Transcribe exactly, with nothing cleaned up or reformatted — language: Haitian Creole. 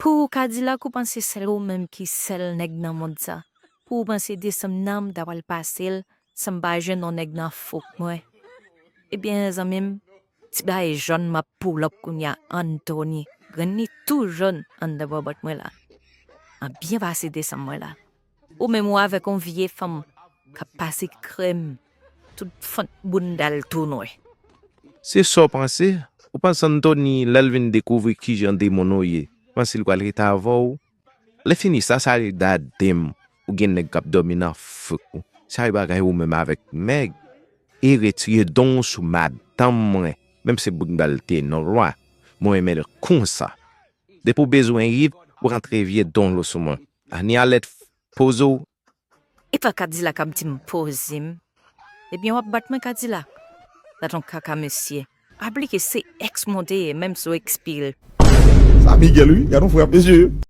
Pou ou Kadilak, ou panse sèl ou menm ki sèl nèg nan mond sa? Pou ou panse desanm nan m ta pral pase l san m pa jwenn yon nèg nan fok mwen? Ebyen zanmi m, ti bagay jòn m ap pull up kounye a Anthony. Grenn li tou jòn anndan bòbòt mwen la. An byen pase desanm mwen la. Ou menm ou avèk yon vye fanm k ap pase krèm, tout fant bounda l tou nwè. Se sa w panse? Ou panse Anthony lè l vin dekouvri kijan demon nou ye, panse l pral rete avè w? Lè fini sa, sa vle di a de m ou gen nèg k ap dòmi nan fik ou. Sa e bagay ou menm avèk Meg. E retire don w sou madanm mwen, menm se bounda l te non lwa. Mwen renmen l konsa. Depi w bezwen Yves, ou rantre vye don w sou mwen. Ani alèt poze w. Epa Kadilak ap di m poze m? Ebyen w ap bat mwen Kadilak? Gad yon kaka mesye. Aplike se ex mwen te ye menm sou expil. Sa Miguel wi, gad yon frè mesye.